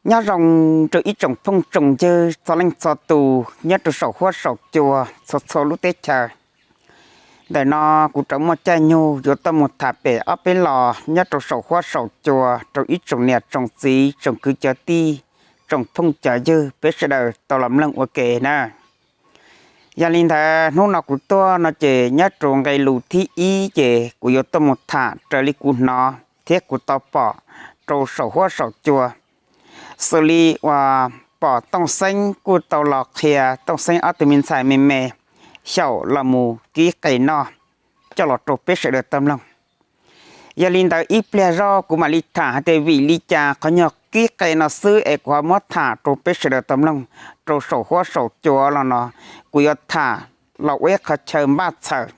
Nyob zoo rau ib tsoom phooj tsoom ywg txhua leej txhua tus nyob rau saum huab saum cua txhua txhua lub teb chaws. Ntawm no kuv rov muaj caij nyoog yuav tuaj mus tham pem ob peb los nyob rau saum huab saum cua rau ib tsoom niam tsoom txiv tsoom kwv cov tij, tsoom phooj cov ywg peb sawv daws tau los mloog ua ke na. Yog li ntawd hnub no kuv tuaj no ces nyob rau nqe lus thib ib ces kuv yuav tuaj mus tham raws li kuv hnov thiab kuv tau pom rau saum huab saum cua. Xws li uas pom Tooj Xeeb kuj tau los qhia Tooj Xeeb ob tug me ntxhais me me xyaum los mus kib qe noj coj los rau peb sawv daws tau mloog. Yog li ntawd ib pliag zog kuv mam li tham hais tias vim li cas qhov nyuag kib qe no xwb es kuv ho muab tham rau peb sawv daws tau mloog rau saum huab saum cua los no, kuv yuav tham los ua ib qhov chaw npaj txhaws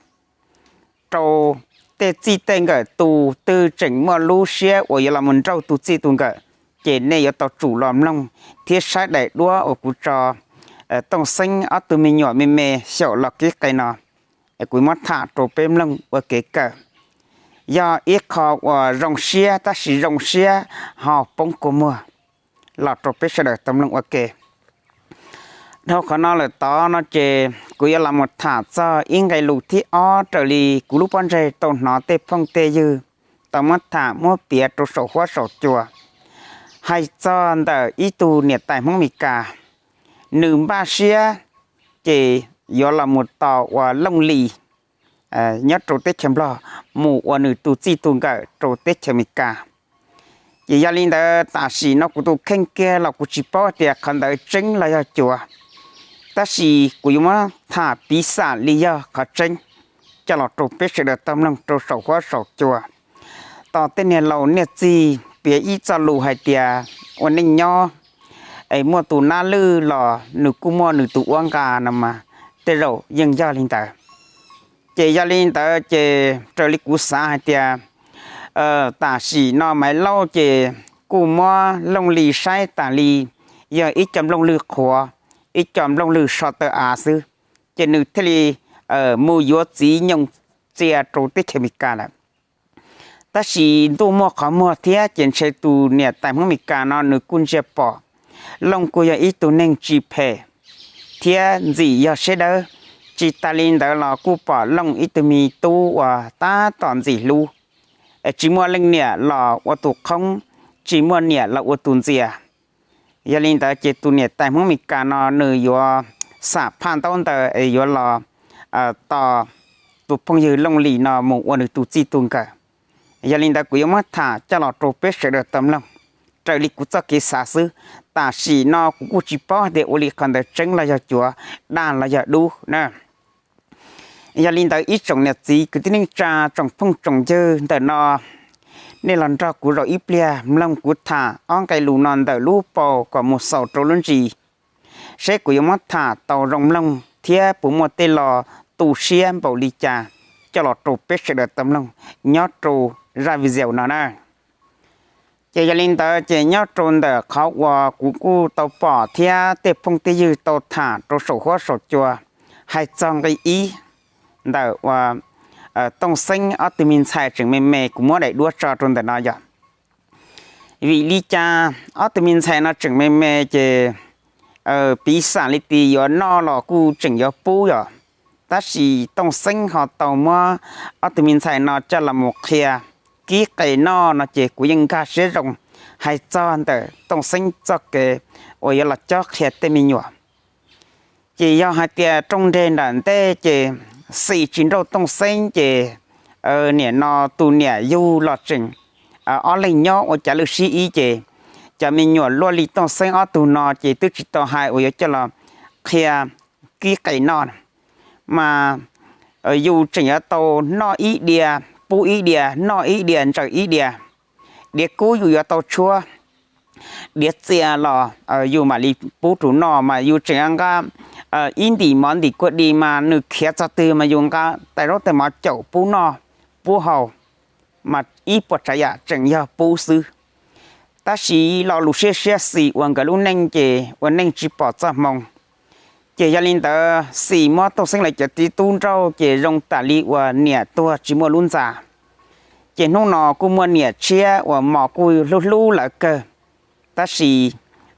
rau tej txij tej nkawm tus twg tseem muaj lub siab uas yuav los mus nrauj tus txij tus nkawm, ces nej yuav tau tsum los mloog thiab saib daim duab uas kuv tso Tooj Xeeb ob tug me nyuam me me xyaum los kib qe no, kuv muab tham rau peb mloog ua kev kawm. Yog ib qho uas zoo siab tab sis zoo siab ho poob kua muag los rau peb sawv daws tau mloog ua ke. Dhau qhov no lawm tod no ces kuv yuav los mus tham txog ib nqe lus thib ob raws li kuv lub pob ntseg tau hnov tej phooj tej ywg tau muab tham muab piav rau saum huab saum cua, hais txog ntawm ib tug niam tais Hmoob Mes Kas, nws npaj siab ces yuav los mus tos uas Looj Lis nyob rau teb chaws Nplog mus ua nws tus txij tus nkawm rau teb chaws Amelikas. Ces yog li ntawd tam sim no kuv tus kheej kiag los kuv tsis paub tias qhov ntawd tseeb los yog cuav, tab sis kuv yuav muab tham piv xam li yog qhov tseeb coj los rau peb sawv daws tau mloog rau saum huab saum cua. Tos tej niag laus niag txig piav ib txoj lus hais tias ua neej nyob es muaj tus nab lwj los nws kuj muaj nws tus uab nqa no mas tej zaum yeej yog li ntawd. Ces yog li ntawd ces raws li kuv xav hais tias tam sim no Maiv Lauj ces kuj muab Looj Lis saib tas li yog ib co nplooj lwg qhuav, ib co nplooj lwg so taw av xwb, ces nws thiaj li mus yuav txiv nyoog txia rau teb chaws Amelikas lawm. Tab sis ntuj muaj qhov muag thiab ces ntshe tus niam tais Hmoob Amelikas no nws kuj ntsia pom Looj kuj yog ib tug neeg tsis phem thiab ntxim yog siab dawb. Tsis tas li ntawd los kuj pom Looj ib tug me tub uas tab tom ntxim hlub, tsis muaj leej niam los ua tus qhoob, tsis muaj niam los ua tus ntxias. Yog li ntawd ces tus niam tais Hmoob Amelikas no nws yuav xam phaj ntaub ntawv es yuav los tos tus phooj ywg Looj Lis no mus ua nws tus txij tus nkawm. Yog li ntawd kuv yuav muab tham coj los rau peb sawv daws tau mloog raws li kuv txoj kev xav xwb. Tam sim no kuv kuj tsis paub tias ua li qhov ntawd tseeb los yog cuav, dag los yog dub na. Yog li ntawd ib tsoom niam txiv kwv tij neej tsa tsoom phooj tsoom ywg ntawm no, nej los nrog kuv zaum ib pliag mloog kuv tham ob nqe lus no ntawm lub paus kom mus xaus rau lub ntsis, seb kuv yuav muab tham tau zoo mloog thiab puas muaj tej lo tu siab npaum li cas coj los rau peb sawv daws tau mloog nyob rau zaj video no na. Ces yog li ntawd ces nyob rau ntawm qhov uas kuv kuj tau pom thiab tej phooj tej ywg tau tham rau saum huab saum cua hais txog nqe ib ntawm uas Tooj Xeeb ob tug me ntxhais tseem me me, kuv muab daim duab tso rau ntawm no yog vim li cas ob tug me ntxhais no tseem me me ces piv xam li tias yuav noj los kuj tseem yuav pub yom. Tab sis Tooj Xeeb ho tau muab ob tug me ntxhais no coj los mus qhia kib qe noj no ces kuv yeej nkag siab zoo hais txog ntawm Tooj Xeeb txoj kev uas yuav los cob qhia tej me nyuam. Ces yog hais tias rooj nreg nram ntej ces Xim tsis nrauj Tooj Xeeb ces nim no tus niam yug los tseem ob leeg nyob ua cav lwj sib ib ces cov me nyuam luaj li Tooj Xeeb ob tug no ces twb tsis tau hais uas yuav coj los qhia kib qe noj, mas yus tseem yuav tau noj ib diav pub ib diav, noj ib diav ntsaws ib diav. Diav kub yus yuav tau tshuab, diav txias los yus mam li pub rau noj, mas yus tseem nqa ib ntim mov ntim kua dis mas nws khiav txog twg mas yus nqa tais zaub tais mov caum pub noj pub haus, mas ib puas tsav yam tseem yog pub xwb. Tab sis lo lus siab siab Xim ua nkawd lub neej ces ua neej tsis pom txoj hmoo. Ces yog li ntawd Xim muab Tooj Xeeb lawv cov txiv tub nrauj ces zoo tam li uas niam tuag tsis muaj lub ntxa. Ces hnub no kuj muaj niam tshiab uas mos kuj hlub hlub lawv kawg, tab sis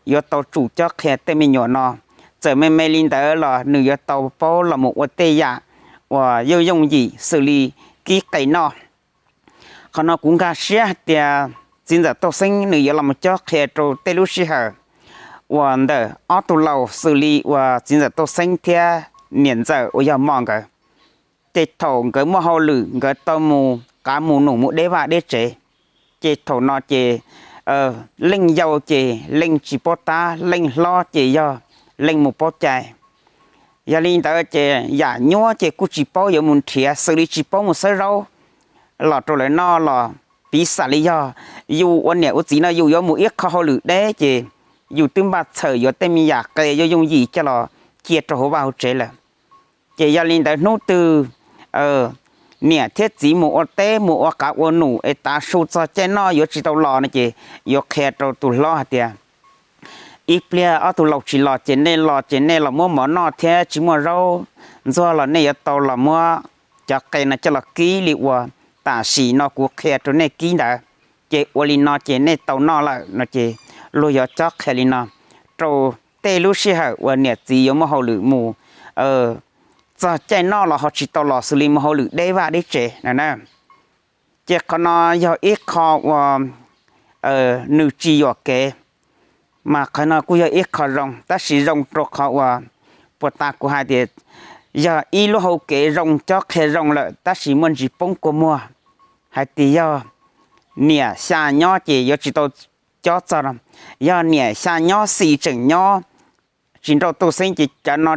yuav tau tsum cob qhia tej me nyuam no. Txawm me me li ntawd los nws yuav tau paub los mus ua tej yam uas yooj yooj yim xws li kib qe noj. Qhov no kuv nkag siab hais tias txiv ntxawm Tooj Xeeb nws yuav los mus cob qhia rau tej lub sij hawm uas ntawm ob tug laus xws li uas txiv ntxawm Tooj Xeeb thiab niam ntxawm uas yog Mom nkawd. Ces thaum nkawd muaj hauj lwm nkawd tau mus qav mus num mus deb vaj deb tsev, ces thaum no ces leej yau ces leej tsis paub tab, leej hlob ces yog leej mus paub cai. Yog li ntawd ces yam nyuab ces kuj tsis paub yuav mus nrhiav, xws li tsis paub mus xawb zaub los rau lawv noj los piv xam li yog yus ua niam ua txiv no yus yuav mus ib qho hauj lwm deb ces yus twb npaj txhawm yuav tej me yam qe yooj yooj yim coj los cia rau hauv vaj hauv tsev lawm. Ces yog li ntawd hnub twg niam thiab txiv mus ua teb mus ua qav ua num es tav su txog caij noj yuav tsis tau los no ces yuav qhia rau tus hlob hais tias ib pliag ob tug laus tsis los ces nej los ces nej los muab mov noj thiab tsis muaj zaub ntxuag los nej yuav tau los muab cov qe no coj los kib li uas tam sim no kuv qhia rau nej kib ntawd. Ces ua li no ces nej tau noj lawm no ces luag yuav cob qhia li no rau tej lub sij hawm uas niam txiv yuav muaj hauj lwm mus txog caij noj los ho tsis tau los xws li mus hauj lwm deb vaj deb tsev no na. Ces qhov no yog ib qho uas nws tsis yuam kev, mas qhov no kuj yog ib qho zoo, tab sis zoo rau qhov uas puag ta kuv hais tias yog ib lub hau kev zoo cob qhia zoo lawm tab sis muaj ntsis poob kua muag hais tias yog niam xya nyob ces yuav tsis tau cob txog no. Yog niam xya nyob xis tseem nyob tsis nrauj tuj xeeb ces cov no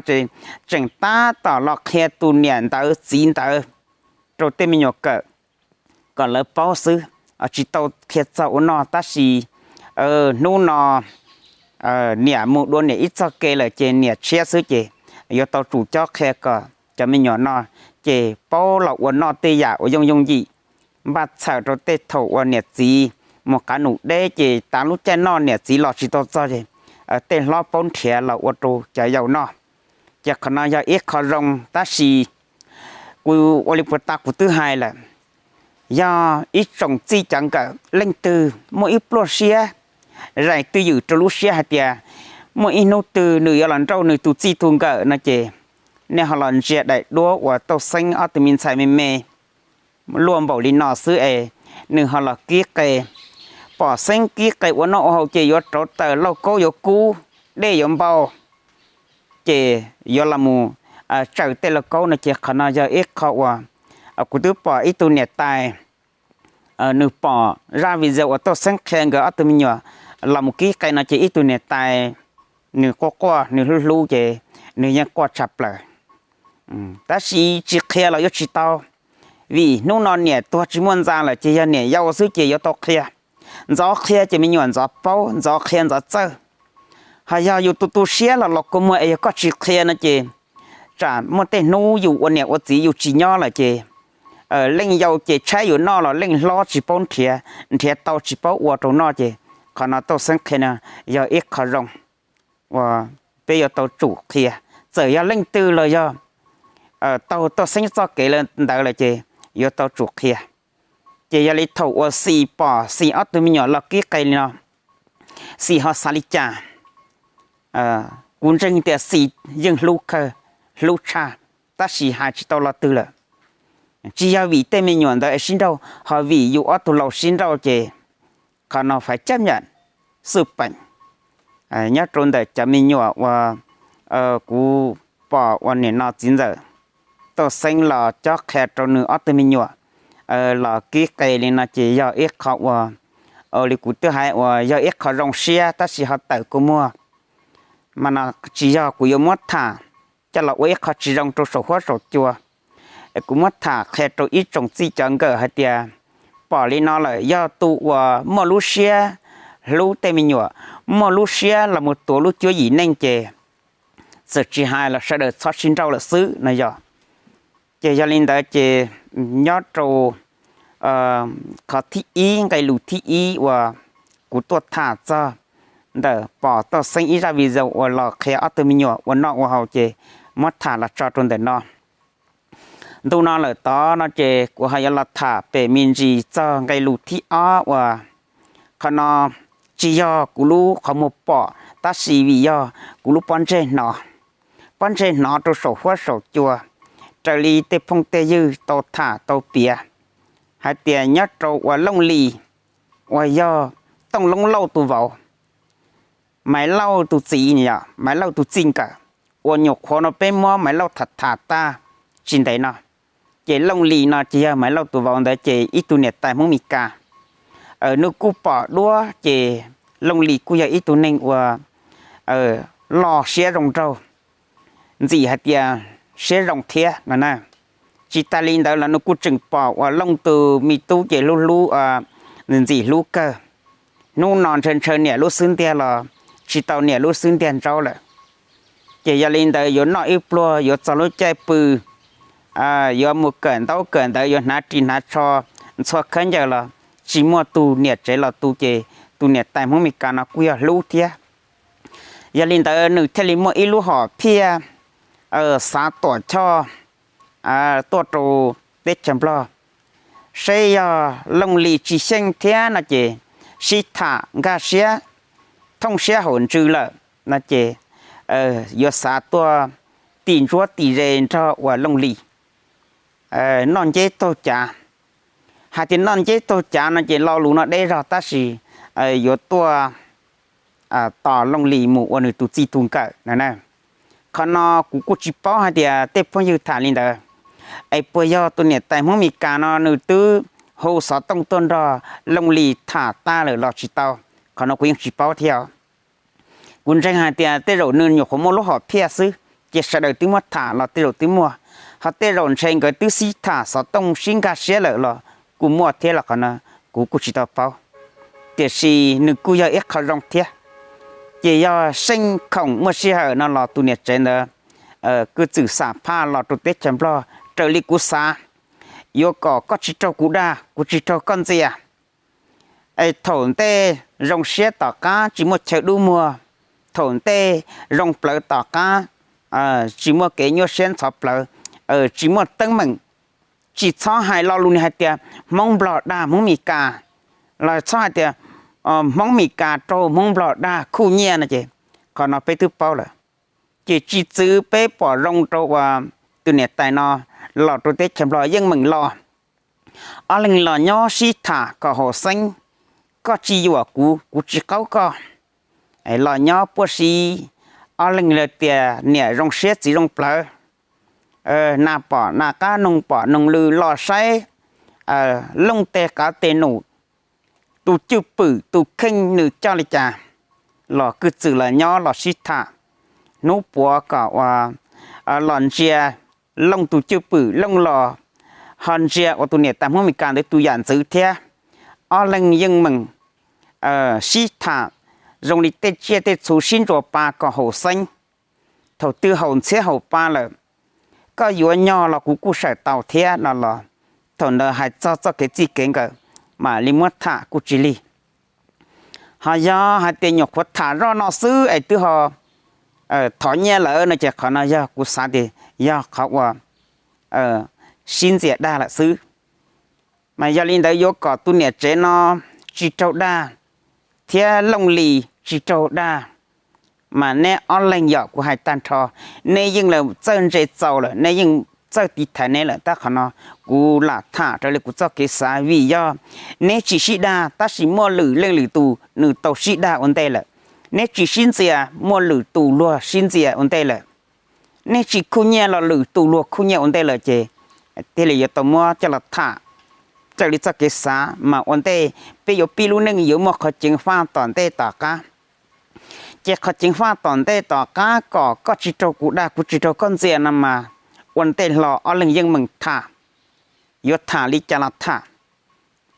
tseem tab tom los qhia tus niam ntawd txiv ntawd rau tej me nyuam kawm kom lawv paub xwb, tsis tau qhia txog ua noj. Tab sis hnub no niam mus dua niam ib txoj kev lawm ces niam tshiab xwb ces yuav tau tsum cob qhia kom cov me nyuam no ces paub los ua noj tej yam uas yooj yooj yim, npaj txhawm rau tej thaum uas niam txiv mus qav num deb ces tav lub caij noj niam txiv los tsis tau txog ces tej hlob paub nrhiav los ua rau cov yau noj. Ces qhov no yog ib qho zoo tab sis kuv ua li puag ta kuv twb hais lawm, yog ib tsoom txij cov nkawm leej twg muaj ib pluaj siab zais twj ywm rau lub siab hais tias muaj ib hnub twg nws yuav los nrauj nws tus txij tus nkawm no ces nej ho los ntsia daim duab uas Tooj Xeeb ob tug me ntxhais me me luaj npaum li no xwb es nws ho los kib qe. Pom Xeeb kib qe ua noj ua haus ces yuav rauv taws, lauj kaub yuav kub, dej yuav npau, ces yuav los mus tsaws tej lauj kaub no ces qhov no yog ib qho uas kuv twb pom ib tug niam tais nws pom zaj video uas Tooj Xeeb qhia nkawd ob tug me nyuam los mus kib qe no ces ib tug niam tais nws quaj quaj nws hlub hlub ces nws yeej quaj tshaj plaws. Tab sis tsis qhia los yuav tsis tau, vim hnub no niam tuag tsis muaj ntxa lawm ces yog niam yau xwb ces yuav tau qhia. Ntxov qhia ces me nyuam ntxov paub, ntxov qhia ntxov txawj. Ho yog yus tu tu siab los los kua muag es yog koj tsis qhia no ces tsam muaj tej hnub yus ua niam ua txiv yus tsis nyob lawm ces leej yau ces tshaib yus noj los leej hlob tsis paub nrhiav, nrhiav tau tsis paub ua rau noj ces qhov no Tooj Xeeb qhia no yog ib qho zoo uas peb yuav tau tsum qhia. Txawm yog leej twg los yog taug Tooj Xeeb txoj kev ntawd lawm ces yuav tau tsum qhia. Ces yog li thaum uas Xis pom Xis ob tug me nyuam los kib qe li no, Xis ho xav li cas? Kuv ntseeg tias Xis yeej hlub kawg, hlub tshaj, tab sis hais tsis tau lo twg lawm. Tsis yog vim tej me nyuam ntawd es sib nrauj, ho vim yus ob tug laus sib nrauj ces qhov no faiv cab nyam xwj peem. Nyob rau ntawm cov me nyuam uas kuv pom uas nim no txiv ntxawm Tooj Xeeb los cob qhia rau nws ob tug me nyuam los kib qe li no ces yog ib qho uas, li kuv twb hais uas yog ib qho zoo siab tab sis ho tawm kua muag. Mas no tsis yog kuv yuav muab tham coj los ua ib qho tsis zoo rau saum huab saum cua. Kuv muab tham qhia rau ib tsoom txij cov nkawm hais tias pom li no lawm yog tus uas muaj lub siab hlub tej me nyuam, muaj lub siab los mus tuav lub cuab yim neej ces txawm tsis hais los sawv daws txhob sib nrauj lawm xwb no yog. Ces yog li ntawd ces nyob rau qhov thib ib, nqe lus thib ib uas kuv tuaj tham txog ntawm pom Tooj Xeeb ib zaj video uas los qhia ob tug me nyuam ua noj ua haus ces muab tham los tso rau ntawm no. Ntu no lawm tod no ces kuv ho yuav los tham pem me ntsis txog nqe lus thib ob uas qhov no tsis yog kuv lub qhov muag pom Tab sis vim yog kuv lub pob ntseg hnov, pob ntseg hnov rau saum huab saum cua, raws li tej phooj tej ywg tau tham tau piav hais tias nyob rau uas Looj Lis uas yog Tooj Loob Lauj tus vauv, Maiv Lauj tus txiv, Maiv Lauj tus txij nkawm, uas nyuam qhuav no peb muab Maiv Lauj tham tham tag tsis ntev no, ces Looj Lis no ces yog Maiv Lauj tus vauv ntawd ces ib tug niam tais Hmoob Mes Kas, nws kuj pom duab ces Looj Lis kuj yog ib tug neeg uas loj siab zoo nraug, ntxim hais tias siab zoo thiab no na. Tsis tas li ntawd los nws kuj tseem pom uas Looj tus me tub ces hlub hlub, ntxim hlub kawg. Hnub no ntshaw ntshaw niam lub xub ntiag los tsis tau niam lub xub ntiag ntsaub lawm. Ces yog li ntawd yuav noj ib pluag yuav txog lub caij pw, yuav mus kawm ntaub kawm ntawv yuav hnav ris hnav tsho ntxhua khaub ncaws los tsis muaj tus niam tsev los tu ces tus niam tais Hmoob Mes Kas no kuj yog hlub thiab. Yog li ntawd nws thiaj li muaj ib lub hom phiaj xav tuam choj tuaj rau teb chaws Nplog, seb yog Looj Lis tsis xyeej thiab no ces sib tham nkag siab, thooj siab haum ntsws lawm no ces yuav xav tuaj tim ntsuab tim ze nrog uas Looj Lis noj nceb taug cav. Hais tias noj nceb taug cav no ces lo lus no deb zog tab sis yuav tuaj tos Looj Lis mus ua nws tus txij tus nkawm no na. Qhov no kuv kuj tsis paub hais tias tej phooj ywg tham li ntawd, es puas yog tus niam tais Hmoob Mes Kas no nws twb hu xov tooj tuaj nrog Looj Lis tham tag lawm los tsis tau, qhov no kuv yeej tsis paub thiab. Kuv ntseeg hais tias tej zaum nws nyuam qhuav muaj lub hom phiaj xwb, ces sawv daws twb muab tham los tej zaum twb muaj, ho tej zaum ntshe nkawd twb sib tham xov tooj sib nkag siab lawm los kuj muaj thiab los qhov no kuv kuj tsis tau paub. Tiam sis nws kuj yog ib qho zoo thiab, ces yog seej khoom muaj sij hawm no los tus niam tsev ntawd kuj txwm xam phaj los rau teb chaws Nplog raws li kuv xav, yuav kom koj tsis raug kuv dag kuv tsis raug koj ntxias. Es thaum ntej zoo siab tom qab tsis muaj chaw dub muag, thaum ntej zoo plawv tom qab tsis muaj kev nyuaj siab ntxhov plawv, tsis muaj teeb meem. Tsis txhob hais lo lus ni hais tias Hmoob Nplog dag Hmoob Mes Kas, los txhob hais tias Hmoob Mes Kas raug Hmoob Nplog dag khuj nyiaj no ces qhov no peb twb paub lawm. Ces tsis txwv peb pom zoo rau uas tus niam tais no los rau teb chaws Nplog yeej meem los, ob leeg los nyob sib tham kom haum xeeb, koj tsis yuam kuv kuv tsis qaub koj, los nyob puaj si, ob leeg li tias niam zoo siab txiv zoo plawv, nas pom nas qab noog pom noog lw los saib, looj teg qav teg num, tus cwj pwm tus kheej nws coj li cas, los kwv txwm los nyob los sib tham, hnub puav kom uas los ntsia looj tus cwj pwm looj los ho ntsia uas tus niam tais Hmoob Mes Kas ntawd tus yam ntxwv thiab. Ob leeg yeej meem sib tham zoo li tej tsiaj tej txhu sib ntsuas pa kom haum xeeb. Thaum twg haum ntxhiab haum pa lawm, koj yuav nyog los kuv kuj sawm tau thiab no los, thaum ntawd hais txog txoj kev txij kev nkawm mam li muab tham kuj tsis lig. Ho yog hais tias nyuam qhuav tham zoj no xwb es twb ho thov nyiaj lawm no ces qhov no yog kuv xav tias yog qhov uas sib ntxias dag lawm xwb. Mas yog li ntawd yuav kom tus niam tsev no tsis raug dag thiab Looj Lis tsis raug dag, mas neb ob leeg yom kuv hais tag nrho, neb yeej txawj ntse txaus lawm, neb yeej txawj tiv thaiv neb lawm. Tab qhov no kuv lam tham raws li kuv txoj kev xav vim yog neb tsis sib dag tab sis muaj lwm leej lwm tus nws tau sib dag ua ntej lawm. Neb tsis sib ntxias muaj lwm tus luag sib ntxias ua ntej lawm. Nej tsis khuj nyiaj los lwm tus luag khuj nyiaj ua ntej lawm ces thiaj li yuav tau muab coj los tham raws li txoj kev xav mas ua ntej peb yuav pib lub neej yuav muaj qhov ceev faj tom ntej tom qab. Ces qhov ceev faj tom ntej tom qab kom koj tsis raug kuv dag kuv tsis raug koj ntxias no mas ua ntej hlo ob leeg yeej meem tham, yuav tham li cas los tham,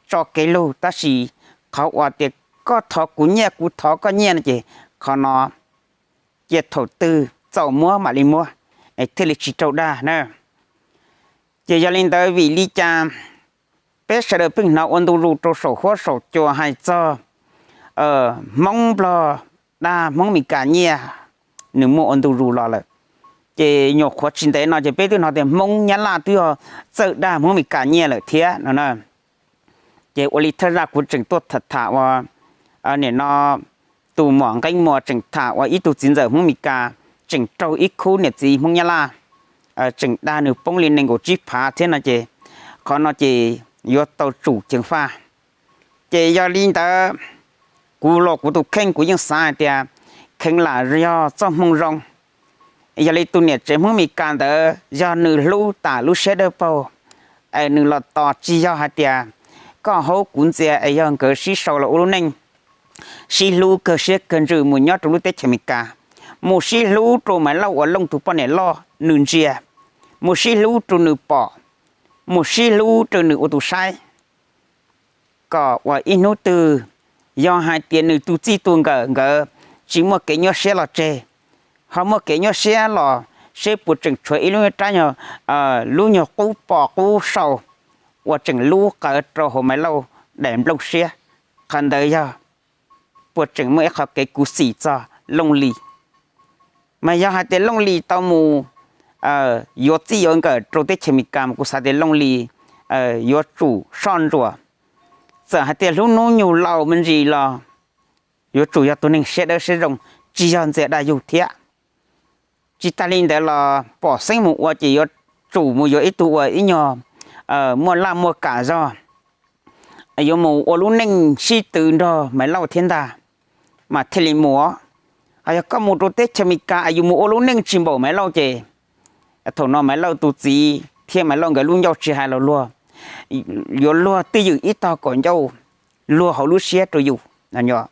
tso kev lug tab sis qhov uas tias koj thov kuv nyiaj kuv thov koj nyiaj no ces qhov no cia thaum twg txaus muab mam li muab, thiaj li tsis raug dag na. Ces yog li ntawd vim li cas peb sawv daws pheej hnov ua ntu zus rau saum huab saum cua hais txog Hmoob Nplog dag Hmoob Mes Kas nyiaj, nws muaj ua ntu zus los lawm. Ces nyuam qhuav tsis ntev no ces peb twb hnov tias Hmoob Nyab Laj twb txawj dag Hmoob Mes Kas nyiaj lawm thiab no na. Ces ua li thawj zaj kuv tseem tuaj tham tham ua nim no tus muam Nqeeb Muas tseem tham uas ib tug txiv ntxawm Hmoob Mes Kas tseem raug ib khub niam txiv Hmoob Nyab Laj tseem dag nws poob li nees nkaum tsib phav thiab no ces qhov no ces yuav tau tsum ceev faj. Ces yog li ntawd, kuv los kuv tus kheej kuv yeej xav hais tias kheev lam yog txoj hmoo zoo. Yog li tus niam tsev Hmoob Mes Kas ntawd yog nws hlub tas lub siab dawb paug es nws los tos, tsis yog hais tias koj haub kuv ntxias es yog nkawd sib sau los ua lub neej sib hlub kawg siab kawg ntsws mus nyob rau lub teb chaws Amelikas, mus sib hlub rau Maiv Lauj uas Looj tus poj niam loj nws ntsia, mus sib hlub rau nws pom, mus sib hlub rau nws ua tus saib, kom uas ib hnub twg yog hais tias nws tus txij tus nkawm nkawd tsis muaj kev nyuaj siab los tseg, ho muaj kev nyuaj siab los seb puas tseem tshuav ib lub rab, lub nyuag qub pos qub sau uas tseem lub qawv rau hauv Maiv Lauj daim nplooj siab. Qhov ntawd yog puas tseem muaj ib qho kev khuv xim txog Looj Lis. Mas yog hais tias Looj Lis tau mus yuav txij yuav nkawm rau teb chaws Amelikas mas kuv xav tias Looj Lis yuav tsum soj ntsuam. Txawm hais tias hlub hnub nyoog laus me ntsis los yuav tsum yog tus neeg siab dawb siab zoo, tsis yog ntxias dag yug thiab. Tsis tas li ntawd los pom xeeb mus ua ces yuav tsum mus yuav ib tug uas ib nyuag muaj laj muaj kam zog, yuav mus ua lub neej sib tw nrog Maiv Lauj thiab ntag, mas thiaj li mus. Ho yog koj mus rau teb chaws Amelikas es yus mus ua lub neej tsis npaum Maiv Lauj ces thaum no Maiv Lauj tus txiv thiab Maiv Lauj nkawd lub ncauj tsis hais los luag yuav luag twj ywm ib tog kaum ncauj, luag hauv lub siab rau yus,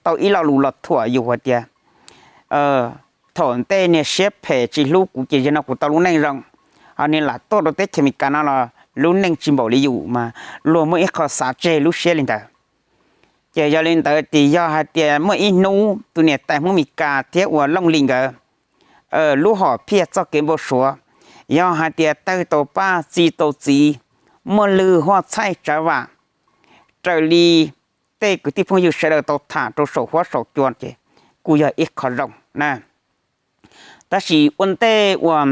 tau ib lo lus los thuam yus hais tias thaum ntej niag siab phem tsis hlub kuv ces yog no kuv tau lub neej zoo, ho niag lam tuaj rau teb chaws Amelikas no los lub neej tsis npaum li yus mas luag muaj ib qho xav tseg lub siab li ntawd. Ces yog li ntawd ces yog hais tias muaj ib hnub tus niam tais Hmoob Amelikas thiab uas Looj Lis nkawd lub hom phiaj txoj kev npau suav, yog hais tias tawg tau paj txi tau txiv, muaj lwg huaj txhaij tsav vam raws li tej kwv tij phooj ywg sawv daws tau tham rau saum huab saum cua ces kuj yog ib qho zoo na. Tab sis ua ntej uas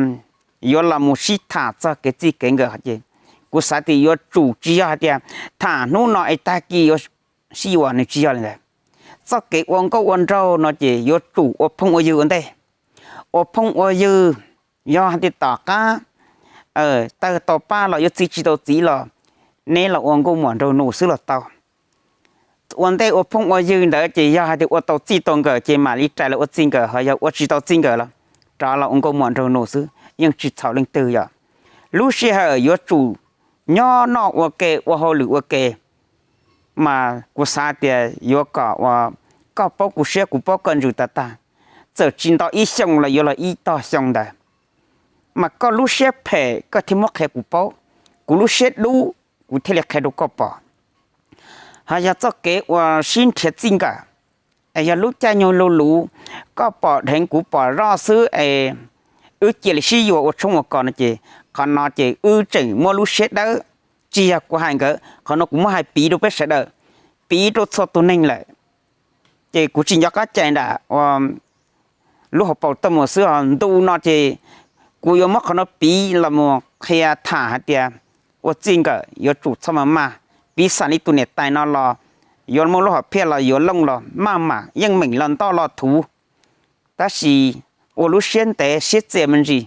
yuav los mus sib tham txog kev txij kev nkawm ces kuv xav tias yuav tsum tsis yog hais tias tham hnub no es tag kis yuav sib yuav, nws tsis yog li ntawd. Txoj kev ua nkauj ua nraug no ces yuav tsum ua phooj ua ywg ua ntej. Ua phooj ua ywg, yog hais tias tom qab tawg tau paj los yuav txi tsis tau txiv los neb los ua nkauj muam nraug nus xwb los tau. Ua ntej ua phooj ua ywg ntawd ces yog hais tias ua tau txij tau nkawm ces mam li rais los ua txij nkawm, ho yog ua tsis tau txij nkawm los rov los ua nkauj muam nraug nus xwb, yeej tsis txhaum leej twg yom. Lub sij hawm yuav tsum nyob noj ua ke ua hauj lwm ua ke, mas kuv xav tias yuav kom uas koj paub kuv siab kuv paub koj ntsws tag tag, txawm tsis nto ib xyoos los yuav los ib tog xyoo ntawd, mas koj lub siab phem koj thiaj muab qhia kuv paub, kuv lub siab dub kuv thiaj li qhia rau koj pom. Ho yog txoj kev uas sib nrhiav txij nkawm, es yog lub caij nyoog lu luv, koj pom dheev kuv pom zoj xwb es wb cia li sib yuav ua tshoob ua kos no ces qhov no ces wb tseem muab lub siab dawb. Tsis yog kuv hais nkawd, qhov no kuv muab hais piv rau peb sawv daws, piv rau txhua tus neeg lawm. Ces kuv tsis nco qab cais nram lub hauv paus tuaj mus xwb os, ntu no ces kuv yuav muab qhov no piv los mus qhia tham hais tias ua txij nkawm yuav tsum txhob maj maj. Piv xam li tus niam tais no los yuav muaj lub hom phiaj los yuav Looj los maj mam yeej meem los ntoj los thuv, tab sis ua lub siab ntev siab txias me ntsis.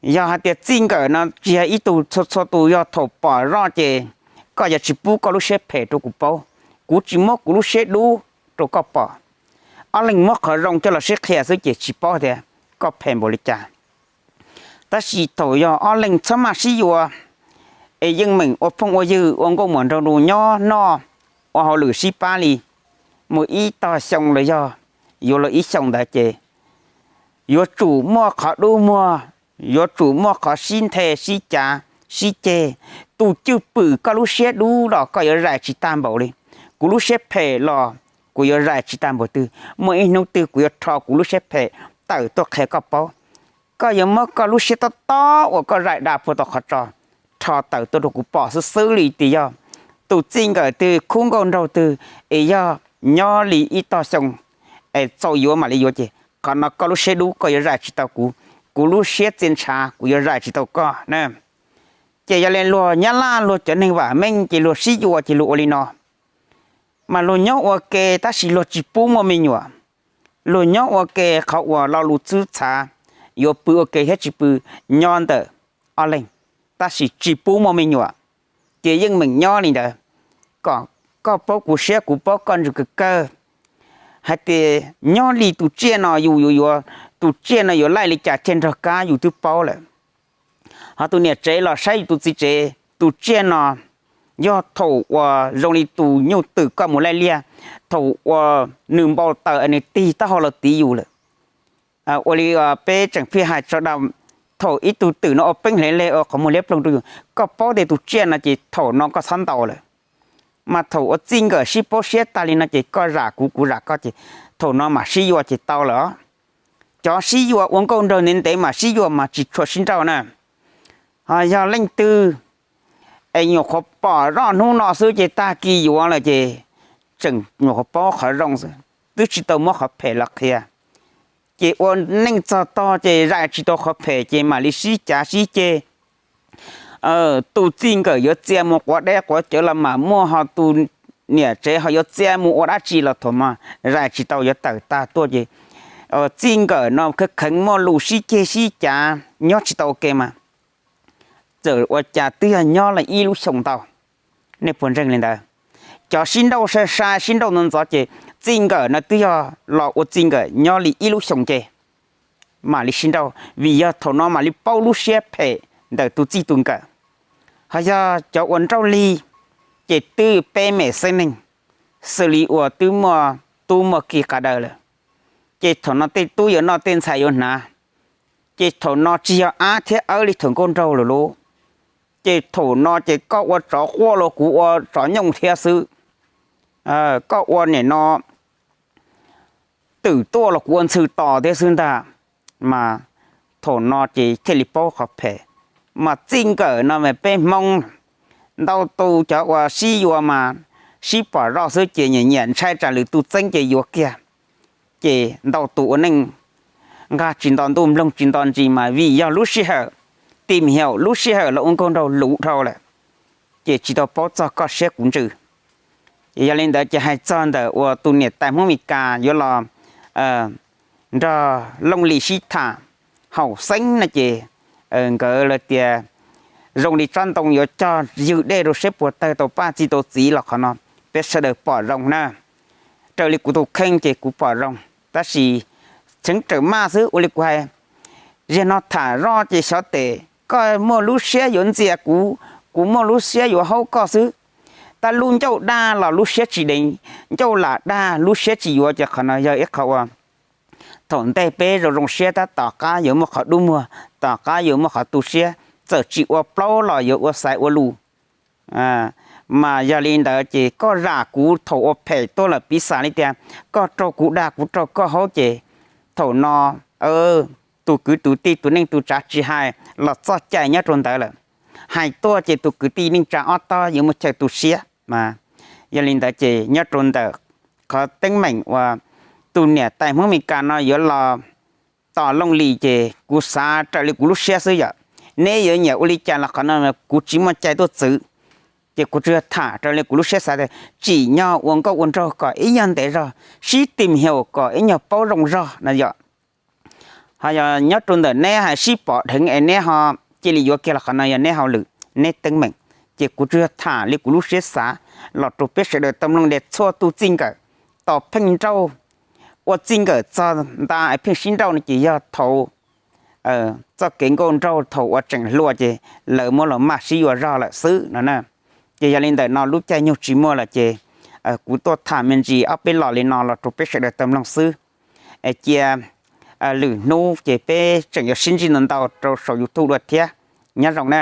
Yog hais tias txij nkawm no tsis yog ib tug, txhua txhua tus yog thaum pom zoj ces koj yuav tsis pub koj lub siab phem rau kuv paub, kuv tsis muab kuv lub siab dub rau koj pom. Ob leeg muab qhov zoo coj los sib qhia xwb ces tsis paub tias koj phem npaum li cas. Tab sis thaum yog ob leeg txhob maj sib yuav, es yeej meem ua phooj ua ywg ua nkauj muam nraug nus nyob noj ua hauj lwm sib pab li mus ib tog xyoo los yog yuav luag ib xyoos ntawd ces yuav tsum muaj qhov dub muag, yuav tsum muaj qhov sib nthe sib cav sib ceg. Tus cwj pwm koj lub siab dub los koj yuav zais tsis tag npaum li, kuv lub siab phem los kuv yuav zais tsis tag npaum twg. Muaj ib hnub twg kuv yuav rho kuv lub siab phem tawm tuaj qhia koj paub. Koj yuav muab koj lub siab tob tob uas koj zais da puag tom qhov tso rho tawm tuaj rau kuv pom xwb xwb li tias yog tus txij nkawm twg khub nkauj nraug twg es yog nyob li ib tog xyoo es txaus yuav mam li yuav ces qhov no koj lub siab dub koj yuav zais tsis tau kuv, kuv lub siab txia ntshav kuv yuav zais tsis tau koj na. Ces yog li luag Nyab Laj luag cov neeg vam meej ces luag sib yuav ces luag ua li no. Mas luag nyob ua ke tab sis luag tsis pub muaj me nyuam. Luag nyob ua ke qhov uas lo lus txhwb txhav, yuav pw ua ke thiab tsis pw nyob ntawm ob leeg, tab sis tsis pub muaj me nyuam. Ces yeej meem nyob li ntawd, kom koj paub kuv siab kuv paub koj ntsws kawg kawg. Hais tias nyob li tus tsiaj no yus yuav yuav, tus tsiaj no yuav laij li cas thiaj nrog kab yus twb paub lawm. Ho tus niam tsev los saib yus tus txiv tsev, tus tsiaj no yog thaum uas zoo li tus nyuj twm koj mus laij liaj, thaum uas nws npau taws nws tig taub hau los tiv yus lawm. Ua li peb tseem pheej hais tso da, thaum ib tug twm no ua peeb hle le ua qhov muag liab ploog rau yus, koj paub tias tus tsiaj no ces thaum no koj txhob ntaus lawm. Mas thaum ua txij nkawm sib paub siab tag li no ces koj zam kuv kuv zam koj ces thaum no mam sib yuav ces tau lawm. Cov sib yuav ua nkauj nraug ntev ntev mas sib yuav mas tsis tshua sib nrauj na. Ho yog leej twg es nyuam qhuav pom zoj hnub no xwb ces tag kis yuav lawm ces tseem nyuam qhuav paub qhov zoo xwb, twb tsis tau muab qhov phem los qhia. Ces ua neej txog tog ces zais tsis tau qhov phem ces mam li sib cav sib ceg. Tus txij nkawm yuav txia mus quav deb quav cawv los mam muaj, ho tus niam tsev ho yuav txia mus ua dab tsi los thaum no zais tsis tau yuav tawm tag tuaj ces txij nkawm no kheev kheev muaj lus sib ceg sib cav nyob tsis tau ua ke mas txawm ua cas twb yog nyob li ib lub xyoos ntau. Nej puas ntseeg li ntawd? Cov sib nrauj sai sai sib nrauj ntxov ntxov ces txij nkawm no twb yog los ua txij nkawm nyob li ib lub xyoos ces mam li sib nrauj, vim yog thaum no mam li paub lub siab phem ntawm tus txij tus nkawm. Ho yog cov uas nrauj lig ces twb peb mem xeeb neeg, xws li uas twb muaj tub muaj ki qas daws lawm, ces thaum no tej tub yuav noj tej ntxhais yuav hnav, ces thaum no tsis yog ab thiab awb li thaum nkauj nraug lawm lauj. Ces thaum no ces koj ua tsov quaj los kuv ua tsov nyooj thiab xwb, koj ua nim no twm tuaj los kuv ua ntxhw tos thiab xwb ntag. Mas thaum no ces thiaj li paub qhov phem. Mas txij nkawm no mas peb Hmoob ntau tus cov uas sib yuav mas sib pom zoj xwb ces nyiam nyiam ntshai tsam lwm tus txeeb ces yuav kiag. Ces ntau tus ua neej nqa tsis nto ntuj mloog tsis nto ntsis mas vim yog lub sij hawm, tim hiam lub sij hawm los ua nkauj nraug luv dhau lawm, ces tsis tau paub txog koj siab kuv ntsws. Ces yog li ntawd ces hais txog ntawm uas tus niam tais Hmoob Mes Kas yuav los nrog Looj Lis sib tham haum xeeb no ces nkawd lawv tias zoo li tsob ntoo yuav cog ywg dej rau seb puas tawg tau paj txi tau txiv los qhov no peb sawv daws pom zoo na. Raws li kuv tus kheej ces kuv pom zoo, tab sis txheev rawm maj xwb ua li kuv hais. Zaum no tham zoj ces xyov tes koj muaj lub siab yuav ntxias kuv, kuv muaj lub siab yuav haub koj xwb. Tab lub ncauj daj los lub siab tsis deev, ncauj lam daj lub siab tsis yuav ces qhov no yog ib qho uas thaum ntej peb zoo zoo siab tab tom qab yuav muaj qhov dub muag, tom qab yuav muaj qhov tu siab, txawm tsis ua plaub los yuav ua xaiv ua lus. Mas yog li ntawd ces koj zam kuv thaum ua phem tuaj lawm piv xam li tias koj raug kuv dag kuv raug koj haub ces thaum no tus kwv tus tij tus neej tus tsav tsis hais los txoj cai nyob rau ntawd lawm. Hais tuaj ces tus kwv tij neej tsa ob tob yuav muaj chaw tu siab mas. Yog li ntawd ces nyob rau ntawm qhov teeb meem uas tus niam tais Hmoob Mes Kas no yuav los tos Looj Lis ces kuv xav raws li kuv lub siab xwb yom. Neb yuav nyiam ua li cas los qhov no kuv tsis muaj cai tuaj txwv. Ces kuv tsuas yog tham raws li kuv lub siab xav tias tsim nyog ua nkauj ua nraug kom ib nyuag ntev zog, sib tim hiam kom ib nyuag paub zoo zog no yom. Ho yog nyob rau ntawm neb hais sib pom dheev es neb ho cia li yuav kiag los qhov no yog neb hauj lwm, neb teeb meem. Ces kuv tsuas yog tham li kuv lub siab xav los rau peb sawv daws tau mloog tias txhua tus txij nkawm tos pheej nrauj, ua txij nkawm txog nta es pheej sib nrauj no ces yog thaum txoj kev nkauj nraug thaum uas tseem hluas ces lawv muab los maj sib yuav zog lawm xwb no na. Ces yog li ntawm no lub caij nyoog tsis muaj lawm ces kuv tuaj tham me ntsis ob peb los li no los rau peb sawv daws tau mloog xwb. Es cia lwm hnub ces peb tseem yuav sib ntsib ntau ntau rau saum YouTube dua thiab. Nyob zoo na.